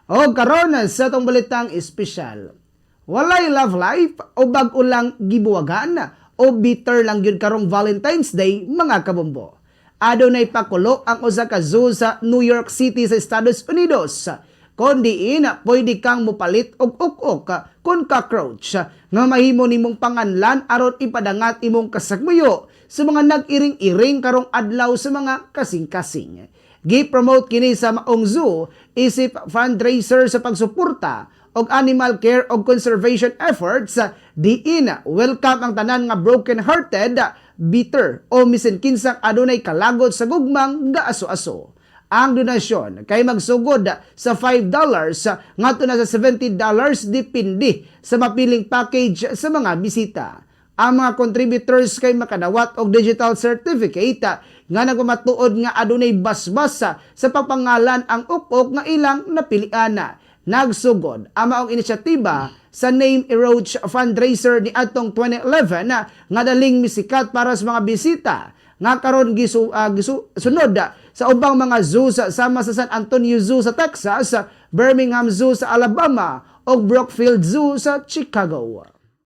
O karon sa atong balitang espesyal. Walay love life o bag-o lang gibuwagan o bitter lang gyud karong Valentine's Day, mga kabombo. Adunay pakulo ang usa ka zoo sa New York City sa Estados Unidos, kon diin pwede kang mopalit og uk-ok kon cockroach nga mahimo nimong panganlan aron ipadangat imong kasagmuyo sa mga nag-iring-iring karong adlaw sa mga kasing-kasing. Gi-promote kini sa maong zoo isip fundraiser sa pagsuporta og animal care og conservation efforts, diin welcome ang tanan nga broken-hearted, bitter o bisan kinsang adunay kalagot sa gugmang gaaso-aso. Ang donasyon kay magsugod sa $5 ngadto na sa $70, depende sa mapiling package sa mga bisita. Ang mga contributors kay makadawat og digital certificate nga nagpamatuod nga adunay basbas sa pagpangalan ang ukok nga ilang napilian. Nagsugod ang maong inisyatiba sa Name a Roach fundraiser ni atong 2011 nga daling misikat para sa mga bisita, nga karon gisu sunod sa ubang mga zoo sama sa San Antonio Zoo sa Texas, Birmingham Zoo sa Alabama ug Brookfield Zoo sa Chicago.